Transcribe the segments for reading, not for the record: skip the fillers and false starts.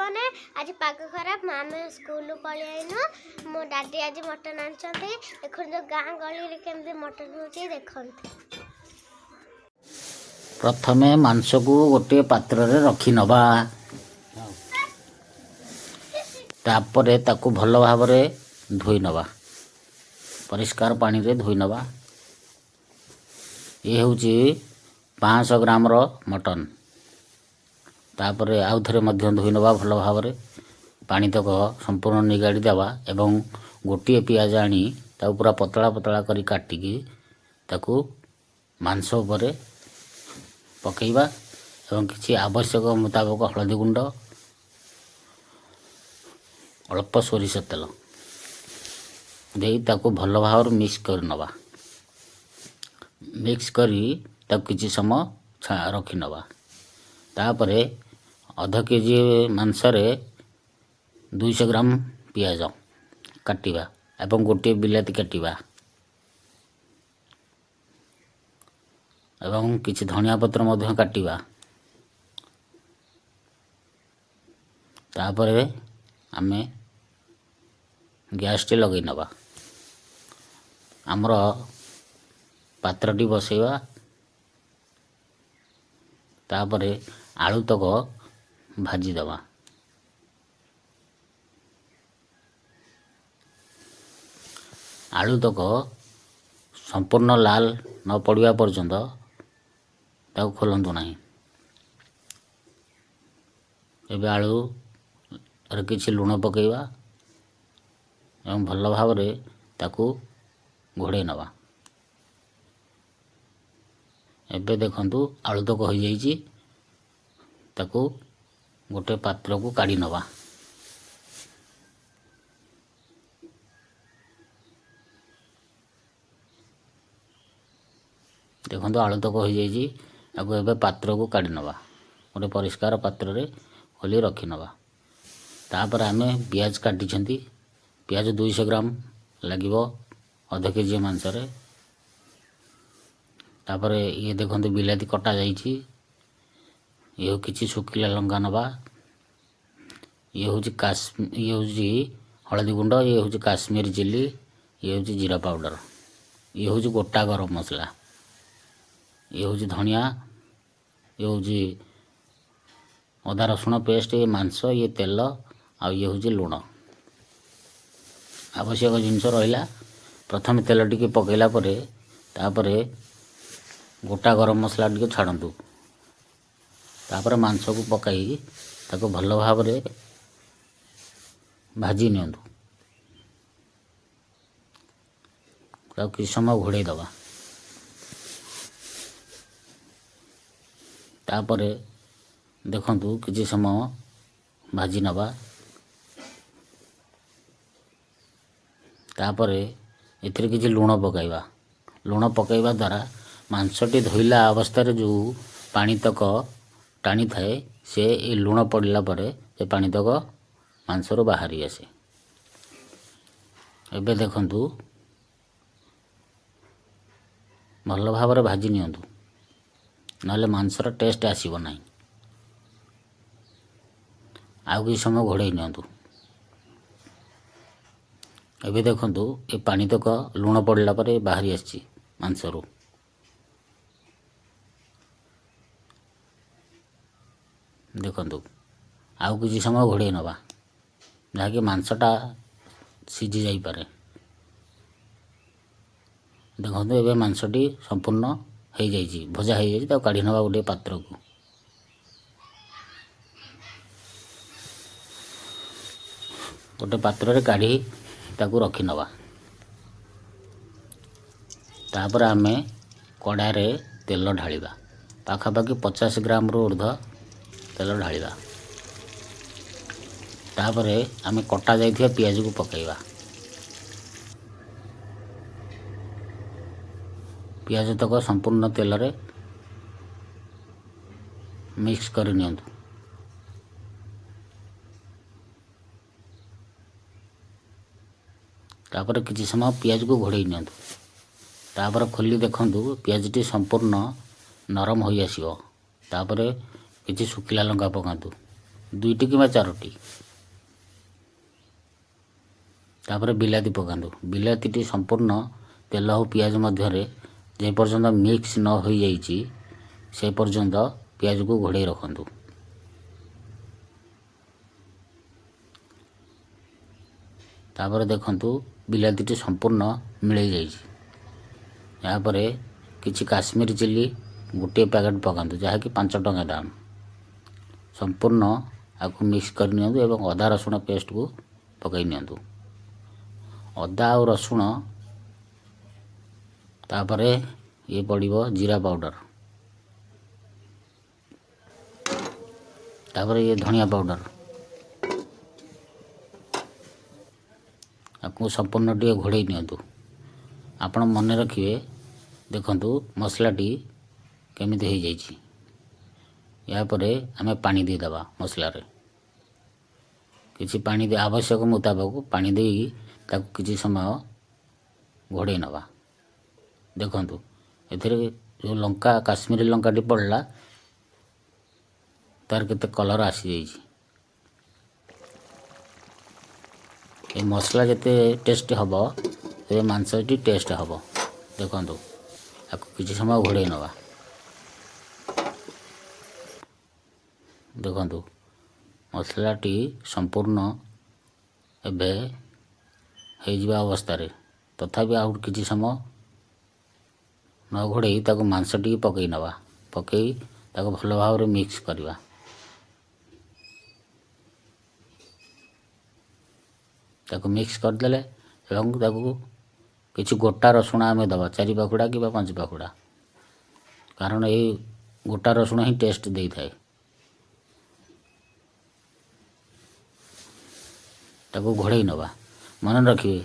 ସାଙ୍ଗମାନେ, ଆଜି ପାଗ ଖରାପ, ଆମେ ସ୍କୁଲରୁ ପଳେଇ ଆଇନୁ। ମୋ ଡାଡି ଆଜି ମଟନ୍ ଆଣିଛନ୍ତି। ଦେଖନ୍ତୁ ଗାଁ ଗହଳିରେ କେମିତି ମଟନ୍ ହେଉଛି ଦେଖନ୍ତୁ। ପ୍ରଥମେ ମାଂସକୁ ଗୋଟିଏ ପାତ୍ରରେ ରଖିନେବା, ତାପରେ ତାକୁ ଭଲ ଭାବରେ ଧୋଇ ନେବା, ପରିଷ୍କାର ପାଣିରେ ଧୋଇ ନେବା। ଇଏ ହେଉଛି 500 ଗ୍ରାମର ମଟନ୍। ତାପରେ ଆଉ ଥରେ ମଧ୍ୟ ଧୋଇ ନେବା, ଭଲ ଭାବରେ ପାଣିତକ ସମ୍ପୂର୍ଣ୍ଣ ନିଗାଡ଼ି ଦେବା ଏବଂ ଗୋଟିଏ ପିଆଜ ଆଣି ତାକୁ ପୁରା ପତଳା ପତଳା କରି କାଟିକି ତାକୁ ମାଂସ ଉପରେ ପକାଇବା ଏବଂ କିଛି ଆବଶ୍ୟକ ମୁତାବକ ହଳଦୀ ଗୁଣ୍ଡ, ଅଳ୍ପ ସୋରିଷ ତେଲ ଦେଇ ତାକୁ ଭଲ ଭାବରେ ମିକ୍ସ କରିନେବା। ମିକ୍ସ କରି ତାକୁ କିଛି ସମୟ ରଖିନେବା। ତାପରେ ଅଧ କେଜି ମାଂସରେ 200 ଗ୍ରାମ ପିଆଜ କାଟିବା ଏବଂ ଗୋଟିଏ ବିଲାତି କାଟିବା ଏବଂ କିଛି ଧନିଆ ପତ୍ର ମଧ୍ୟ କାଟିବା। ତାପରେ ଆମେ ଗ୍ୟାସଟି ଲଗାଇ ନେବା, ଆମର ପାତ୍ରଟି ବସେଇବା। ତାପରେ ଆଳୁତକ ଭାଜିଦେବା। ଆଳୁତକ ସମ୍ପୂର୍ଣ୍ଣ ଲାଲ ନ ପଡ଼ିବା ପର୍ଯ୍ୟନ୍ତ ତାକୁ ଖୋଲନ୍ତୁ ନାହିଁ। ଏବେ ଆଳୁରେ କିଛି ଲୁଣ ପକାଇବା ଏବଂ ଭଲ ଭାବରେ ତାକୁ ଘୋଡ଼େଇ ନେବା। ଏବେ ଦେଖନ୍ତୁ ଆଳୁତକ ହୋଇଯାଇଛି, ତାକୁ ଗୋଟେ ପାତ୍ରକୁ କାଢ଼ି ନେବା। ଦେଖନ୍ତୁ ଆଳୁତକ ହୋଇଯାଇଛି, ତାକୁ ଏବେ ପାତ୍ରକୁ କାଢ଼ି ନେବା, ଗୋଟେ ପରିଷ୍କାର ପାତ୍ରରେ ଖୋଲି ରଖିନେବା। ତାପରେ ଆମେ ପିଆଜ କାଟିଛନ୍ତି, ପିଆଜ 200 ଗ୍ରାମ ଲାଗିବ ଅଧ କେଜି ମାଂସରେ। ତାପରେ ଇଏ ଦେଖନ୍ତୁ ବିଲାତି କଟା ଯାଇଛି, ଇଏ କିଛି ଶୁଖିଲା ଲଙ୍କା ନେବା, ଇଏ ହେଉଛି ଇଏ ହେଉଛି ହଳଦୀ ଗୁଣ୍ଡ, ଇଏ ହେଉଛି କାଶ୍ମୀର ଚିଲି, ଇଏ ହେଉଛି ଜିରା ପାଉଡ଼ର, ଇଏ ହେଉଛି ଗୋଟା ଗରମ ମସଲା, ଇଏ ହେଉଛି ଧନିଆ, ଇଏ ହେଉଛି ଅଦା ରସୁଣ ପେଷ୍ଟ, ଇଏ ମାଂସ, ଇଏ ତେଲ, ଆଉ ଇଏ ହେଉଛି ଲୁଣ। ଆବଶ୍ୟକ ଜିନିଷ ରହିଲା। ପ୍ରଥମେ ତେଲ ଟିକେ ପକାଇଲା ପରେ ତାପରେ ଗୋଟା ଗରମ ମସଲା ଟିକେ ଛାଡ଼ନ୍ତୁ। ତାପରେ ମାଂସକୁ ପକାଇ ତାକୁ ଭଲ ଭାବରେ ଭାଜି ନିଅନ୍ତୁ। ତାକୁ କିଛି ସମୟ ଘୋଡ଼େଇ ଦେବା। ତାପରେ ଦେଖନ୍ତୁ କିଛି ସମୟ ଭାଜି ନେବା। ତାପରେ ଏଥିରେ କିଛି ଲୁଣ ପକାଇବା। ଲୁଣ ପକାଇବା ଦ୍ୱାରା ମାଂସଟି ଧୋଇଲା ଅବସ୍ଥାରେ ଯେଉଁ ପାଣିତକ ଟାଣିଥାଏ, ସେ ଏ ଲୁଣ ପଡ଼ିଲା ପରେ ସେ ପାଣିତକ ମାଂସରୁ ବାହାରି ଆସେ। ଏବେ ଦେଖନ୍ତୁ ଭଲ ଭାବରେ ଭାଜି ନିଅନ୍ତୁ, ନହେଲେ ମାଂସର ଟେଷ୍ଟ ଆସିବ ନାହିଁ। ଆଉ କିଛି ସମୟ ଘୋଡ଼େଇ ନିଅନ୍ତୁ। ଏବେ ଦେଖନ୍ତୁ ଏ ପାଣିତକ ଲୁଣ ପଡ଼ିଲା ପରେ ବାହାରି ଆସିଛି ମାଂସରୁ। ଦେଖନ୍ତୁ ଆଉ କିଛି ସମୟ ଘୋଡ଼େଇ ନେବା, ଯାହାକି ମାଂସଟା ସିଝି ଯାଇପାରେ। ଦେଖନ୍ତୁ ଏବେ ମାଂସଟି ସମ୍ପୂର୍ଣ୍ଣ ହେଇଯାଇଛି, ଭଜା ହେଇଯାଇଛି। ତାକୁ କାଢ଼ି ନେବା ଗୋଟିଏ ପାତ୍ରକୁ। ଗୋଟେ ପାତ୍ରରେ କାଢ଼ି ତାକୁ ରଖିନେବା। ତାପରେ ଆମେ କଡ଼ାରେ ତେଲ ଢାଳିବା, ପାଖାପାଖି 50 ଗ୍ରାମରୁ ଉର୍ଦ୍ଧ୍ୱ ତେଲ ଢାଳିବା। ତାପରେ ଆମେ କଟା ଯାଇଥିବା ପିଆଜକୁ ପକାଇବା। ପିଆଜ ତକ ସମ୍ପୂର୍ଣ୍ଣ ତେଲରେ ମିକ୍ସ କରି ନିଅନ୍ତୁ। ତାପରେ କିଛି ସମୟ ପିଆଜକୁ ଘୋଡ଼େଇ ନିଅନ୍ତୁ। ତାପରେ ଖୋଲି ଦେଖନ୍ତୁ ପିଆଜଟି ସମ୍ପୂର୍ଣ୍ଣ ନରମ ହୋଇଆସିବ। ତାପରେ କିଛି ଶୁଖିଲା ଲଙ୍କା ପକାନ୍ତୁ। ଦୁଇଟି କିମ୍ବା ଚାରୋଟି। ତାପରେ ବିଲାତି ପକାନ୍ତୁ। ବିଲାତିଟି ସମ୍ପୂର୍ଣ୍ଣ ତେଲ ଆଉ ପିଆଜ ମଧ୍ୟରେ ଯେ ପର୍ଯ୍ୟନ୍ତ ମିକ୍ସ ନ ହୋଇଯାଇଛି, ସେ ପର୍ଯ୍ୟନ୍ତ ପିଆଜକୁ ଘୋଡ଼େଇ ରଖନ୍ତୁ। ତାପରେ ଦେଖନ୍ତୁ, ବିଲାତିଟି ସମ୍ପୂର୍ଣ୍ଣ ମିଳେଇ ଯାଇଛି। ଏହାପରେ କିଛି କାଶ୍ମୀର ଚିଲି ଗୋଟିଏ ପ୍ୟାକେଟ୍ ପକାନ୍ତୁ, ଯାହାକି 5 ଟଙ୍କା ଦାମ। ସମ୍ପୂର୍ଣ୍ଣ ଆକୁ ମିକ୍ସ କରିନିଅନ୍ତୁ ଏବଂ ଅଦା ରସୁଣ ପେଷ୍ଟକୁ ପକାଇ ନିଅନ୍ତୁ, ଅଦା ଆଉ ରସୁଣ। ତାପରେ ଇଏ ପଡ଼ିବ ଜିରା ପାଉଡ଼ର, ତାପରେ ଇଏ ଧନିଆ ପାଉଡ଼ର। ଆକୁ ସମ୍ପୂର୍ଣ୍ଣ ଟିକେ ଘୋଡ଼େଇ ନିଅନ୍ତୁ। ଆପଣ ମନେ ରଖିବେ, ଦେଖନ୍ତୁ ମସଲାଟି କେମିତି ହେଇଯାଇଛି। ଏହାପରେ ଆମେ ପାଣି ଦେଇଦେବା। ମସଲାରେ କିଛି ପାଣି ଦେଇ, ଆବଶ୍ୟକ ମୁତାବକ ପାଣି ଦେଇ ତାକୁ କିଛି ସମୟ ଘୋଡ଼େଇ ନେବା। ଦେଖନ୍ତୁ, ଏଥିରେ ଯେଉଁ ଲଙ୍କା, କାଶ୍ମୀରୀ ଲଙ୍କାଟି ପଡ଼ିଲା, ତାର କେତେ କଲର୍ ଆସିଯାଇଛି। ଏ ମସଲା ଯେତେ ଟେଷ୍ଟ ହେବ, ସେ ମାଂସଟି ଟେଷ୍ଟ ହେବ। ଦେଖନ୍ତୁ, ତାକୁ କିଛି ସମୟ ଘୋଡ଼େଇ ନେବା। ଦେଖନ୍ତୁ, ମସଲାଟି ସମ୍ପୂର୍ଣ୍ଣ ଏବେ ହେଇଯିବା ଅବସ୍ଥାରେ। ତଥାପି ଆଉ କିଛି ସମୟ ନ ଘୋଡ଼େଇ ତାକୁ ମାଂସ ଟିକେ ପକାଇ ନେବା। ପକାଇ ତାକୁ ଭଲ ଭାବରେ ମିକ୍ସ କରିବା। ତାକୁ ମିକ୍ସ କରିଦେଲେ ଏବଂ ତାକୁ କିଛି ଗୋଟା ରସୁଣ ଆମେ ଦେବା, ଚାରି ପାଖୁଡ଼ା କିମ୍ବା ପାଞ୍ଚ ପାଖୁଡ଼ା, କାରଣ ଏଇ ଗୋଟା ରସୁଣ ହିଁ ଟେଷ୍ଟ ଦେଇଥାଏ। ତାକୁ ଘୋଡ଼େଇ ନେବା। ମନେ ରଖିବେ,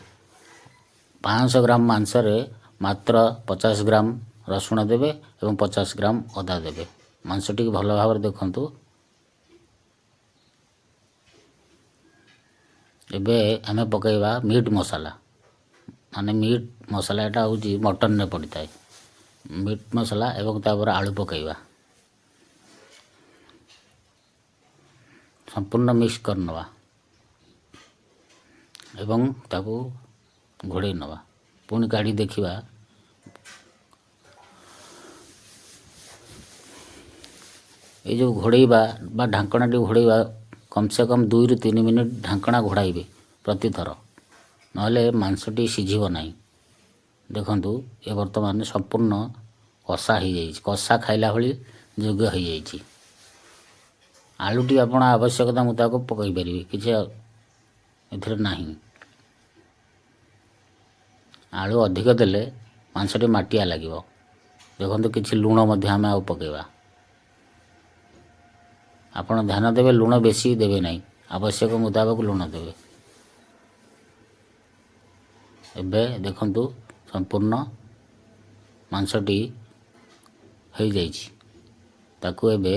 500 ଗ୍ରାମ ମାଂସରେ ମାତ୍ର 50 ଗ୍ରାମ ରସୁଣ ଦେବେ ଏବଂ 50 ଗ୍ରାମ ଅଦା ଦେବେ। ମାଂସଟିକୁ ଭଲ ଭାବରେ ଦେଖନ୍ତୁ। ଏବେ ଆମେ ପକାଇବା ମିଟ୍ ମସଲା। ମାନେ ମିଟ୍ ମସଲା ଏଇଟା ହେଉଛି ମଟନରେ ପଡ଼ିଥାଏ ମିଟ୍ ମସଲା। ଏବଂ ତାପରେ ଆଳୁ ପକାଇବା। ସମ୍ପୂର୍ଣ୍ଣ ମିକ୍ସ କରିନେବା ଏବଂ ତାକୁ ଘୋଡ଼େଇ ନେବା। ପୁଣି କାଢ଼ି ଦେଖିବା। ଏଇ ଯେଉଁ ଘୋଡ଼େଇବା ବା ଢାଙ୍କଣାଟି ଘୋଡ଼େଇବା, କମ୍ ସେ କମ୍ 2ରୁ 3 ମିନିଟ୍ ଢାଙ୍କଣା ଘୋଡ଼ାଇବେ ପ୍ରତିଥର, ନହେଲେ ମାଂସଟି ସିଝିବ ନାହିଁ। ଦେଖନ୍ତୁ, ଏ ବର୍ତ୍ତମାନ ସମ୍ପୂର୍ଣ୍ଣ କଷା ହେଇଯାଇଛି, କଷା ଖାଇଲା ଭଳି ଯୋଗ୍ୟ ହେଇଯାଇଛି। ଆଳୁଟି ଆପଣ ଆବଶ୍ୟକତା ମୁତାବକ ପକାଇ ପାରିବେ, କିଛି ଏଥିରେ ନାହିଁ। ଆଳୁ ଅଧିକ ଦେଲେ ମାଂସଟି ମାଟିଆ ଲାଗିବ। ଦେଖନ୍ତୁ, କିଛି ଲୁଣ ମଧ୍ୟ ଆମେ ଆଉ ପକାଇବା। ଆପଣ ଧ୍ୟାନ ଦେବେ, ଲୁଣ ବେଶୀ ଦେବେ ନାହିଁ, ଆବଶ୍ୟକ ମୁତାବକ ଲୁଣ ଦେବେ। ଏବେ ଦେଖନ୍ତୁ, ସମ୍ପୂର୍ଣ୍ଣ ମାଂସଟି ହେଇଯାଇଛି। ତାକୁ ଏବେ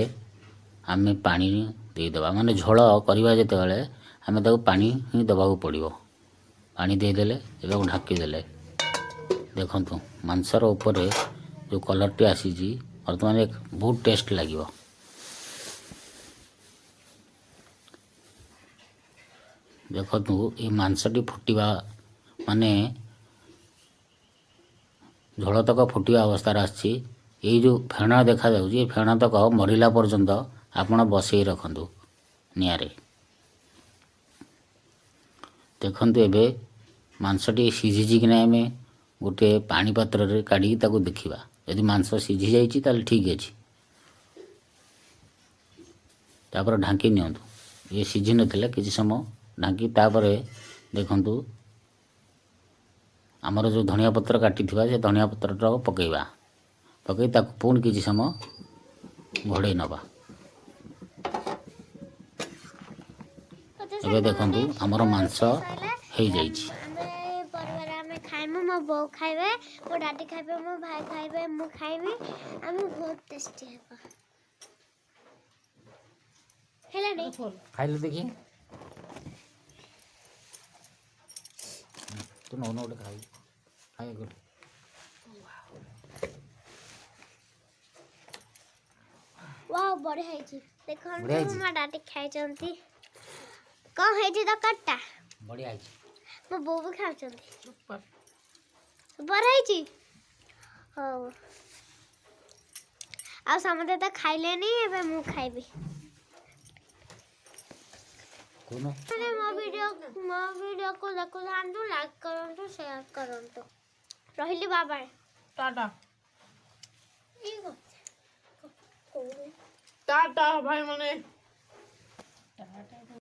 ଆମେ ପାଣି ଦେଇଦେବା। ମାନେ ଝୋଳ କରିବା ଯେତେବେଳେ, ଆମେ ତାକୁ ପାଣି ହିଁ ଦେବାକୁ ପଡ଼ିବ। ପାଣି ଦେଇଦେଲେ ଏବଂ ଢାଙ୍କିଦେଲେ। ଦେଖନ୍ତୁ, ମାଂସର ଉପରେ ଯେଉଁ କଲର୍ଟି ଆସିଛି, ବର୍ତ୍ତମାନ ବହୁତ ଟେଷ୍ଟ ଲାଗିବ। ଦେଖନ୍ତୁ, ଏ ମାଂସଟି ଫୁଟିବା, ମାନେ ଝୋଳତକ ଫୁଟିବା ଅବସ୍ଥାରେ ଆସିଛି। ଏଇ ଯେଉଁ ଫେଣ ଦେଖାଯାଉଛି, ଏ ଫେଣ ତକ ମରିଲା ପର୍ଯ୍ୟନ୍ତ ଆପଣ ବସେଇ ରଖନ୍ତୁ ନିଆଁରେ। ଦେଖନ୍ତୁ, ଏବେ ମାଂସଟି ସିଝିଛି କି ନାହିଁ ଆମେ ଗୋଟିଏ ପାଣି ପାତ୍ରରେ କାଢ଼ିକି ତାକୁ ଦେଖିବା। ଯଦି ମାଂସ ସିଝି ଯାଇଛି, ତାହେଲେ ଠିକ୍ ଅଛି। ତାପରେ ଢାଙ୍କି ନିଅନ୍ତୁ। ଇଏ ସିଝି ନଥିଲେ କିଛି ସମୟ ଢାଙ୍କି, ତାପରେ ଦେଖନ୍ତୁ, ଆମର ଯେଉଁ ଧନିଆ ପତ୍ର କାଟିଥିବା, ସେ ଧନିଆ ପତ୍ରଟାକୁ ପକାଇବା। ପକାଇ ତାକୁ ପୁଣି କିଛି ସମୟ ଘୋଡ଼େଇ ନେବା। ତ ଏବେ ଦେଖନ୍ତୁ, ସାଙ୍ଗମାନେ, ଆମର ଆମ ମାଂସ ରୋଷେଇ ସଇଲା। ହେଇଯାଇଛି। ଆମେ ପରିବାର ଆମେ ଖାଇମୁ। ମୋ ବୋଉ ଖାଇବେ, ମୋ ଡାଡି ଖାଇବେ, ମୋ ଭାଇ ଖାଇବେ, ମୁଁ ଖାଇବି। ଆମେ ବହୁତ ଟେଷ୍ଟି ହେବ। ହେଲାଣି। ଖାଇଲେ ଦେଖି। ତୁ ନଉନ ଗୋଟେ, ଖାଇ ଖାଇ ଗୋଟେ। ୱାଓ, ବଢ଼ିଆ ହେଇଛି। ଦେଖନ୍ତୁ, ବଢ଼ିଆ ହେଇଛି। ମୋ ଡାଡି ଖାଇଛନ୍ତି। କ'ଣ ହେଇଛି ତରକାରୀଟା? ବଢ଼ିଆ ହେଇଛି। ମୋ ବୋଉ ବି ଖାଉଛନ୍ତି। ସୁପର। ସୁପର ହେଇଛି। ହଉ, ଆଉ ସମସ୍ତେ ତ ଖାଇଲେନି, ଏବେ ମୁଁ ଖାଇବି। କହୁନ। ମାନେ ମୋ ଭିଡ଼ିଓକୁ ଦେଖୁଥାନ୍ତୁ, ଲାଇକ୍ କରନ୍ତୁ, ସେୟାର କରନ୍ତୁ। ରହିଲି, ବାବାଇ। ଟାଟା। ଟାଟା ଭାଇ ମାନେ।